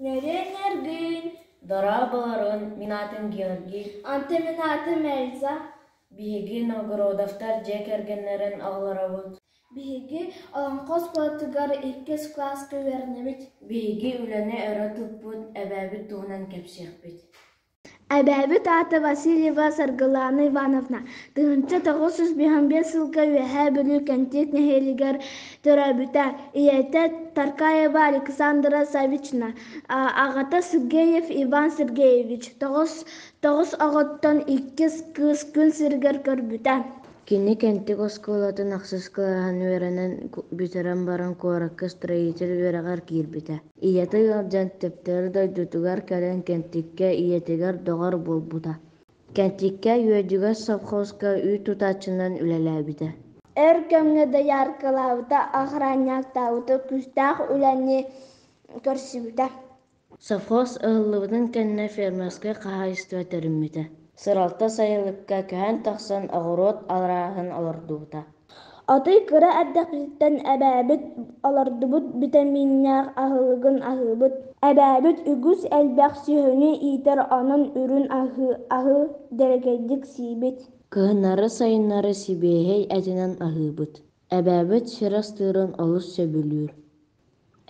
Нөрүөн нөргүн! Дорооболорун, мин аатым Георгий. Онтон мин аатым Эльза. Биһиги Новгородовтар дьиэ кэргэннэрин оҕолоробут. Биһиги Олоҥхо оскуолатыгар иккис кылааска үөрэнэбит. Биһиги үлэни өрө туппут эбээбит туһунан кэпсиэхпит. Эбээбит аата Васильева Саргылаана Ивановна, 1955 сылга Үөһээ Бүлүү Кэнтик нэһилиэгэр төрөөбүтэ. Ийэтэ Таркаева Александра Саввична, аҕата Сергеев Иван Сергеевич. Тоҕус оҕоттон иккис кыыс күн сиригэр көрбүтэ. Кини Кэнтик оскуолатын ахсыс кылааһын үөрэнэн бүтэрэн баран куоракка строитель үөрэҕэр киирбитэ. Ийэтэ ыалдьан төптөрү дойдутугар кэлэн Кэнтиккэ ийэтигэр доҕор буолбута. Кэнтиккэ Үөдүгэр совхозка үүт тутааччынан үлэлээбитэ. Өр кэмҥэ дояркалаабыта, охранниктаабыта, күүстээх үлэни көрсүбүтэ. Совхоз ыһыллыбытын кэннэ фермерскэй хаһаайыстыба тэриммитэ. Сыралта сайылыкка көһөн тахсан оҕуруот арааһын олордубута. Отой кыра эрдэхпититтэн эбээбит олордубут битэмииннээх аһылыгын аһыыбыт. Эбээбит үгүс элбэх сүөһүнү иитэр, онон үрүҥ аһы дэлэгэйдик сиибит. Кыһыннары-сайыннары сибиэһэй этинэн аһыыбыт. Эбээбит сир астыырын олус сөбүлүүр.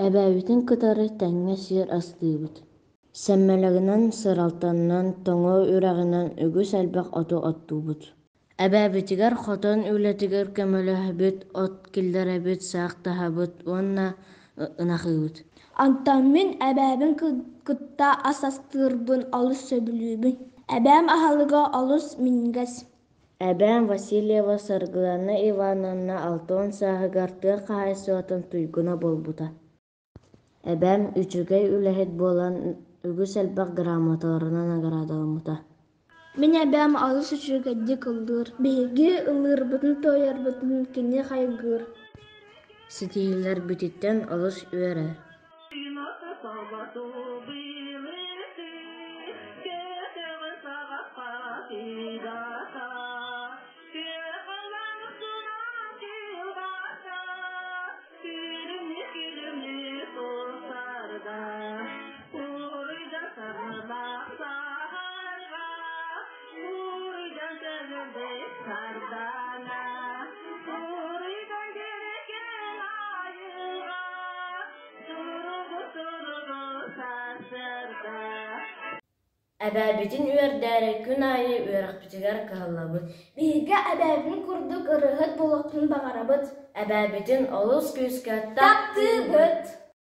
Эбээбитин кытары тэҥҥэ сир астыыбыт. Сэммэлэгинэн, сыралтаннан, тоҥо үрэҕинэн үгүс элбэх оту оттуубут. Эбээбитигэр хотон үлэтигэр көмөлөһөбүт, от киллэрэбит, саах таһабыт уонна ынах ыыбыт. Онтон мин эбээбин кытта ас астыырбын олус сөбүлүүбүн. Эбээм аһылыга олус минньигэс. Эбээм Васильева Саргылана Ивановна 60 сааһыгар тыа хаһаайыстыбатын туйгуна буолбута. Эбээм үчүгэй үлэһит буолан үгүс элбэх грамоталарынан наҕараадаламмыта. Мин эбээм олус үчүгэйдик ыллыыр. Биһиги ыллыырбытын-туойарбытын кини хайгыыр. Ситиһиилэрбититтэн олус үөрэр. Эбээбитин үөрдээри күн аайы үөрэхпитигэр кыһаллабыт. Биһиги эбээбин курдук ырыаһыт буолуохпун баҕарабыт. Эбээбитин олус күүскэ таптыыбыт.